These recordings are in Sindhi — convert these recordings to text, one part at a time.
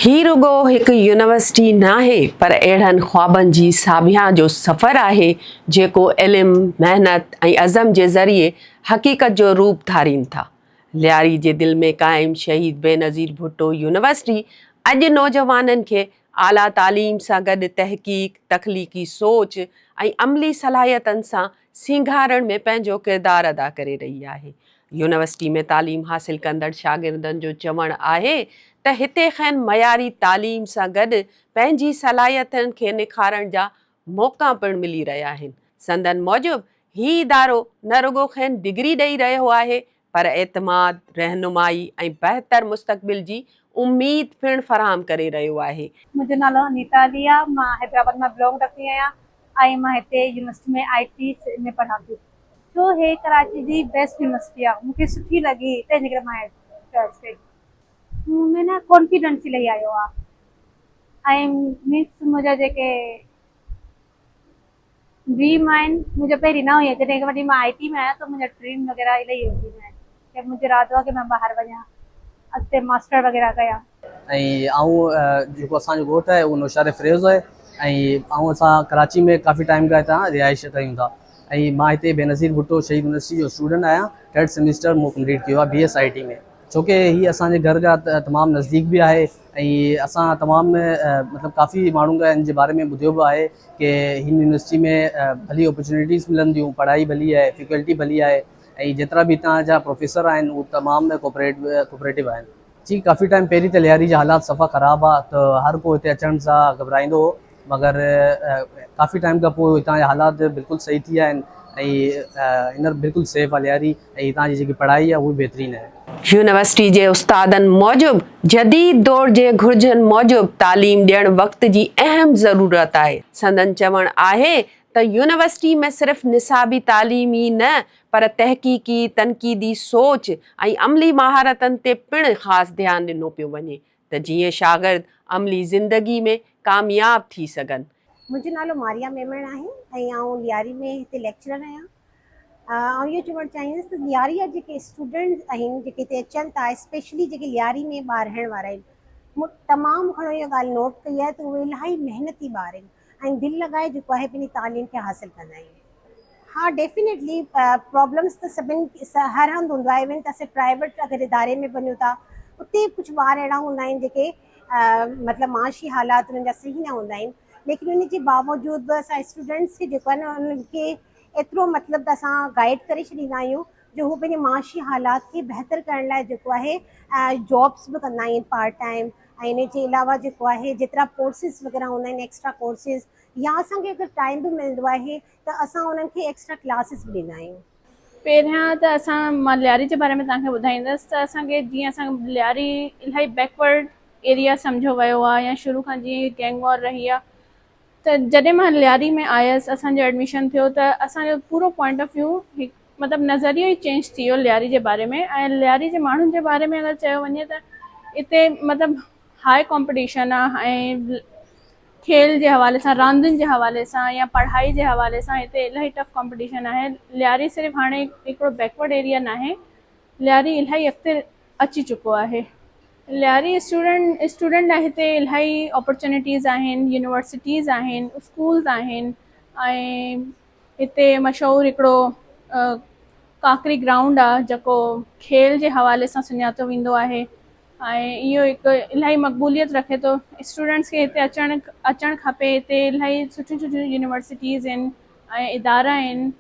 هي رڳو هڪ يونيورسٽي ناهي پر اهڙن خوابن جي ساڀيان جو سفر آهي جيڪو علم، محنت ۽ عزم جي ذريعي حقيقت جو روپ ڌارين ٿا. لياري جي دل ۾ قائم شهيد بينظير ڀٽو يونيورسٽي اڄ نوجوانن کي اعليٰ تعليم سان گڏ تحقيق، تخليقي سوچ ۽ عملي صلاحيتن سان سينگارڻ ۾ پنهنجو ڪردار ادا ڪري رهي آهي. يونيورسٽي ۾ تعليم حاصل ڪندڙ شاگردن جو چوڻ آهي ته هتي کين معياري تعليم سان گڏ پنهنجي صلاحيتن کي نکارڻ جا موقعا پڻ ملي رهيا آهن. سندن موجب هي ادارو نه رڳو کين ڊگري ڏئي رهيو آهي پر اعتماد، رهنمائي ۽ بهتر مستقبل جي اميد پڻ فراهم ڪري رهيو آهي. منهنجو نالو انيتا علي آهي مان حيدرآباد مان بلانگ رکندي آهيان ۽ مان هتي يونيورسٽي ۾ آء ٽي ۾ پڙهان ٿي. ڇو هي ڪراچي جي بيسٽ يونيورسٽي آ مون کي سٺي لڳي تنهن جي ڪري مان هي چوائس ڪئي. مون ۾ نه ڪانفيڊنس الاهي آيو آ ۽ مينس منهنجا جيڪي ڊريم آهن منهنجا پهرين نه هيا جڏهن کان وٺي مان آء ٽي ۾ آيان ته منهنجا ڊريم وغيره الاهي هو ويا آهن ته منهنجو ارادو آ ڪي مان ٻاهر وڃان اڳتي ماسٽر وغيره ڪيان. ۽ آئون جيڪو اسان جو ڳوٺ آهي اهو نوشهري فيروز آهي ۽ آئون اسان ڪراچي ۾ ڪافي ٽائيم کان هتان رهائش ڪيون ٿا ۽ مان هتي بينظير ڀٽو شهيد يونيورسٽي جو اسٽوڊنٽ آهيان ٿرڊ سيمسٽر مون ڪمپليٽ ڪيو آهي بي ايس I ٽي ۾ ڇو ڪي هي اسان جي گهر کان تمام نزديڪ به آهي ۽ اسان تمام مطلب ڪافي ماڻهن کان ان جي باري ۾ ٻڌيو به آهي ڪي هن يونيورسٽي ۾ ڀلي اپرچونيٽيز ملنديون پڙهائي ڀلي آهي فيڪلٽي ڀلي آهي ۽ جيترا به هتان جا پروفيسر آهن هو تمام ڪوپريٽو آهن. جي ڪافي ٽائيم پهرين ته لياري جا حالات صفا خراب ها ته هر ڪو هتي اچڻ سان گهٻرائيندو هو مگر ڪافي ٽائيم کان پوء هتان جا حالات بلڪل صحيح ٿي ويا آهن ۽ هينئر بلڪل سيف آهي لياري ۽ هتان جي جيڪي پڙهائي آهي اها به بهترين آهي. يونيورسٽي جي استادن موجب جديد دور جي گهرجن موجب تعليم ڏيڻ وقت جي اهم ضرورت آهي. سندن چوڻ آهي ته يونيورسٽي ۾ صرف نصابي تعليم ئي نه پر تحقيقي، تنقيدي سوچ ۽ عملي مهارتن تي پڻ خاص ڌيان ڏنو پيو وڃي ته جيئن شاگرد عملي زندگي ۾ ڪامياب ٿي سگهن. منهنجو نالو ماريا ميمڻ آهي ۽ آئون لياري ۾ هتي ليڪچرر آهيان. آئون اهو چوڻ چاهيندس ته لياري جا جيڪي اسٽوڊنٽس آهن جيڪي هتي اچن ٿا اسپيشلي جيڪي لياري ۾ ٻار رهڻ وارا آهن مون تمام گهڻو اها ڳالهه نوٽ ڪئي آهي ته اهي الاهي محنتي ٻار آهن ۽ دل لڳائي جيڪو آهي پنهنجي تعليم کي حاصل ڪندا آهن. ها ڊيفينيٽلي پرابلمس ته سڀن هر هنڌ هوندو آهي ايون ته اسين پرائيويٽ اگر اداري ۾ وڃون ٿا اتي به ڪجهه ٻار اهڙا هوندا آهن جيڪي مطلب معاشي حالات انهن جا صحيح نه هوندا آهن ليڪن ان جي باوجود به اسان اسٽوڊنٽس کي جيڪو آهي نه انهن کي ايترو مطلب ته اسان گائيڊ ڪري ڇڏيندا آهيون جو هو پنهنجي معاشي حالات کي بهتر ڪرڻ لاء جيڪو آهي جابس به ڪندا آهن پارٽ ٽائيم ۽ ان جي علاوه جيڪو آهي جيترا ڪورسز وغيره هوندا آهن ايڪسٽرا ڪورسز يا اسان کي اگر ٽائيم به ملندو آهي ته اسان انهن کي ايڪسٽرا ڪلاسز به ڏيندا آهيون. پهريان ته اسان مان لياري جي باري ۾ توهان کي ٻڌائيندس ته اسان کي جيئن اسان لياري الاهي بيڪورڊ ايريا سمجهيو ويو آهي يا شروع کان جيئن گينگ وار رهي آهي ته جڏهن مان لياري ۾ آيس اسان جو ايڊميشن ٿيو ته اسان جو پورو پوائنٽ آف ويو هڪ مطلب نظريو ئي چينج ٿي ويو لياري جي باري ۾ ۽ لياري جي ماڻهن جي باري ۾ اگر چيو وڃي ته اتي مطلب هاء ڪامپٽيشن آهي ۽ کيل جي حوالي سان راندين جي حوالي سان يا پڙهائي جي حوالي سان هتي الاهي ٽف ڪامپٽيشن آهي لياري صرف هاڻي هڪڙو بيڪورڊ ايريا ناهي لياري الاهي اڳتي اچي چڪو آهي لياري اسٽوڊنٽ اسٽوڊنٽ لاء هتي الاهي اپرچونيٽيز آهن يونيورسٽيز آهن اسڪولز آهن ۽ هتي مشهور هڪڙو ڪاڪري گرائونڊ آهي جيڪو کيل جي حوالي سان سڃاتو ويندو آهي ۽ اهو هڪ الاهي مقبوليت رکي ٿو اسٽوڊنٽس کي هتي اچڻ اچڻ کپي هتي الاهي سٺيون سٺيون يونيورسٽيز آهن ۽ ادارا آهن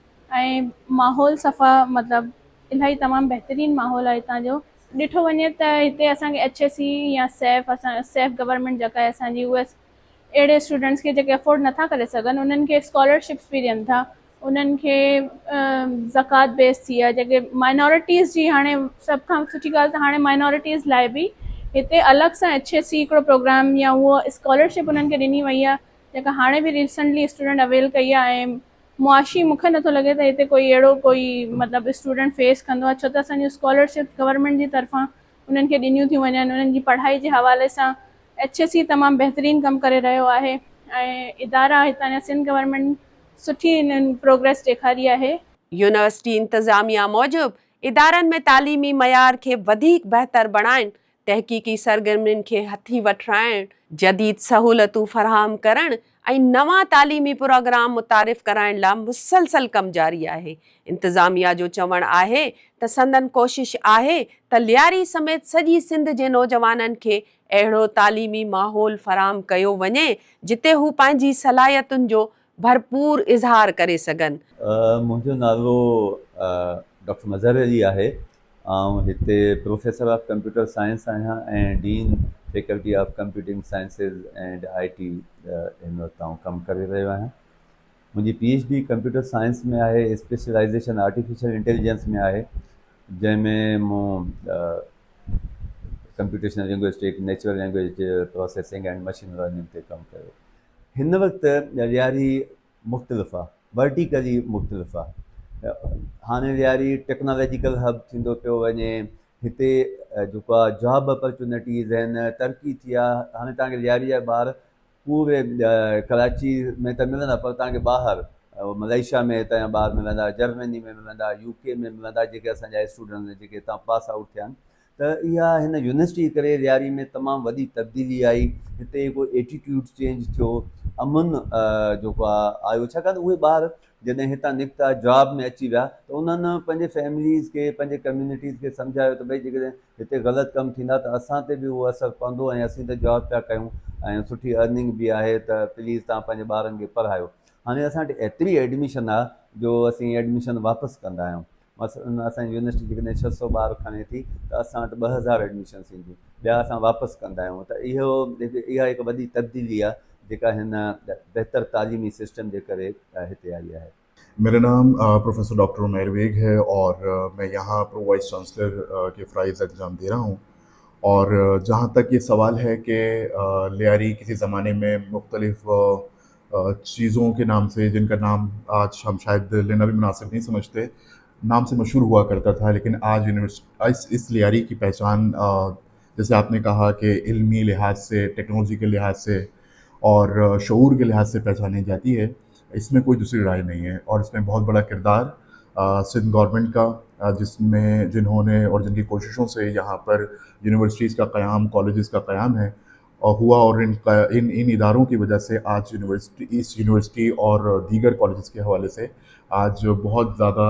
۽ ماحول صفا مطلب الاهي تمام بهترين ماحول آهي هتان جو ڏٺو وڃي ته هتي اسان کي ايڇ اي سي يا سيف اسان سيف گورنمينٽ جيڪا آهي اسان جي اهي اهڙي اسٽوڊنٽس کي جيڪي افورڊ نٿا ڪري سگهن انهن کي اسڪالرشپس به ڏين ٿا انهن کي زڪوات بيس ٿي آهي جيڪي مائنورٽيز جي هاڻي سڀ کان سٺي ڳالهه ته هاڻي مائنورٽيز لاء به هتي الڳ سان ايڇ اي سي هڪڙو پروگرام يا اهو اسڪالرشپ انهن کي ڏني وئي آهي جيڪا هاڻي به ريسنٽلي اسٽوڊنٽ اويل ڪئي آهي ۽ معاشي مون کي نٿو لڳي ته هتي ڪوئي اهڙو ڪوئي مطلب اسٽوڊنٽ فيس ڪندو آهي ڇو ته اسان جون اسڪالرشپس گورنمينٽ جي طرفان انهن کي ڏنيون ٿيون وڃن انهن جي پڙهائي جي حوالي سان ايڇ اي سي تمام بهترين ڪم ڪري رهيو آهي ۽ ادارا هتان جا سنڌ گورنمينٽ سٺي انهن پروگريس ڏيکاري آهي. يونيورسٽي انتظاميا موجب ادارن ۾ تعليمي معيار کي وڌيڪ بهتر بڻائڻ، تحقيقي سرگرمين کي هٿي وٺرائڻ، جديد سهولتون فراهم ڪرڻ ۽ نوان تعليمي پروگرام متعارف ڪرائڻ لا مسلسل ڪم جاري آهي. انتظاميا جو چوڻ آهي ته سندن ڪوشش آهي ته لياري سميت سڄي سنڌ جي نوجوانن کي اهڙو تعليمي ماحول فراهم ڪيو وڃي جتي هو پنهنجي صلاحيتن جو ڀرپور اظهار ڪري سگهن. منهنجو نالو ڊاڪٽر مظهر علي آهي. آئون هتي پروفيسر آف ڪمپيوٽر سائنس آهيان ۽ dean faculty of computing sciences and I T هن وقت آئون ڪم ڪري رهيو آهيان. منهنجي P H D computer science ۾ آهي، اسپيشلائيزيشن آرٽيفيشل انٽيليجنس ۾ آهي، جنهن ۾ مون computational linguistic, natural language processing and machine learning تي ڪم ڪيو. هن وقت لياري مختلف آ، ورٽيڪلي مختلف آ. هاڻي لياري ٽيڪنالاجيڪل هب ٿيندو پيو وڃي، هتي جيڪو آ جاب اپرچونٽيز آهن، ترقي ٿي آ. هاڻي توهان کي لياري جا ٻار پوري ڪراچي ۾ ته ملندا پر توهان کي ٻاهر ملائيشيا ۾ هتان جا ٻار ملندا، جرمني ۾ ملندا، يو ڪي ۾ ملندا جيڪي اسان جا اسٽوڊنٽس جيڪي هتان پاس آئوٽ ٿيا آهن ته اها هن يونيورسٽي جي ڪري لياري ۾ تمام وڏي تبديلي آئي هتي هڪ ايٽيٽيوڊ چينج ٿيو امن جيڪو آ آيو ڇاڪاڻ ته اهي ٻار جڏهن هتان نڪتا جاب ۾ اچي ويا ته انهن پنهنجي فيمليز کي پنهنجي ڪميونٽيز کي سمجهايو ته ڀئي جيڪڏهن هتي غلط ڪم ٿيندا ته اسان تي به اهو اثر پوندو ۽ اسين ته جاب پيا ڪيون ۽ سٺي ارننگ به آهي ته پليز توهان پنهنجي ٻارن کي پڙهايو هاڻي اسان وٽ ايتري ايڊميشن آ جو اسين ايڊميشن واپس ڪندا آهيون مثلاً اسان جي يونيورسٽي جيڪڏهن 600 ٻار کڻي ٿي ته اسان وٽ 2000 ايڊميشنس اينديون ٻيا اسان واپس ڪندا آهيون ته اهو اها هڪ وڏي تبديلي آهي جيڪا هن بهتر تعليمي سسٽم جي ڪري هتي آئي آهي. मेरा नाम प्रोफेसर डॉक्टर उमैर बेग है और मैं यहाँ प्रो वाइस चांसलर के फ़राइज़ अंजाम दे रहा हूँ और जहाँ तक ये सवाल है कि लियारी किसी ज़माने में मुख्तलिफ़ चीज़ों के नाम से जिनका नाम आज हम शायद लेना भी मुनासिब नहीं समझते नाम से मशहूर हुआ करता था लेकिन आज यूनिवर्सिटी इस इस लियारी की पहचान जैसे आपने कहा कि इल्मी लिहाज से टेक्नोलॉजी के लिहाज से और शऊर के लिहाज से पहचानी जाती है इसमें कोई दूसरी राय नहीं है और इसमें बहुत बड़ा किरदार सिंध गवर्नमेंट का जिसमें जिन्होंने और जिनकी कोशिशों से यहाँ पर यूनिवर्सिटीज़ का क़याम कॉलेजेस का क़याम है और हुआ और इन इन इन इदारों की वजह से आज यूनिवर्सिटी इस यूनिवर्सिटी और दीगर कॉलेजेस के हवाले से आज बहुत ज़्यादा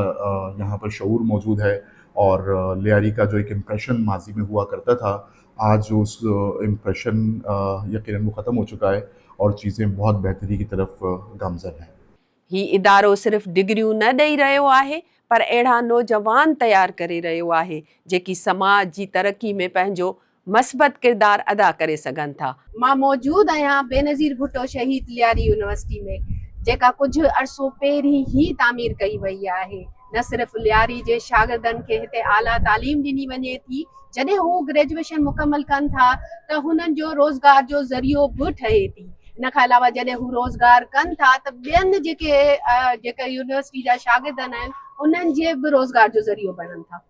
यहाँ पर शऊर मौजूद है और लियारी का जो एक इम्प्रेशन माजी में हुआ करता था आज उस इम्प्रेशन यकीनन वो ख़त्म हो चुका है और चीज़ें बहुत बेहतरी की तरफ गामज़न हैं। هي ادارو صرف ڊگريون نه ڏئي رهيو آهي پر اهڙا نوجوان تيار ڪري رهيو آهي جيڪي سماج جي ترقي ۾ پنهنجو مثبت ڪردار ادا ڪري سگهن ٿا. مان موجود آهيان بينظير ڀٽو شهيد لياري يونيورسٽي ۾ جيڪا ڪجهه عرصو پهرين ئي تعمير ڪئي وئي آهي. نه صرف لياري جي شاگردن کي هتي اعليٰ تعليم ڏني وڃي ٿي جڏهن هو گريجوئيشن مڪمل ڪن ٿا ته هنن جو روزگار جو ذريعو به ٺهي ٿي ان کان علاوه جڏهن هو روزگار ڪن ٿا ته ٻين جيڪي جيڪي يونيورسٽي جا شاگردن آهن انهن جي به روزگار جو ذريعو بڻن ٿا.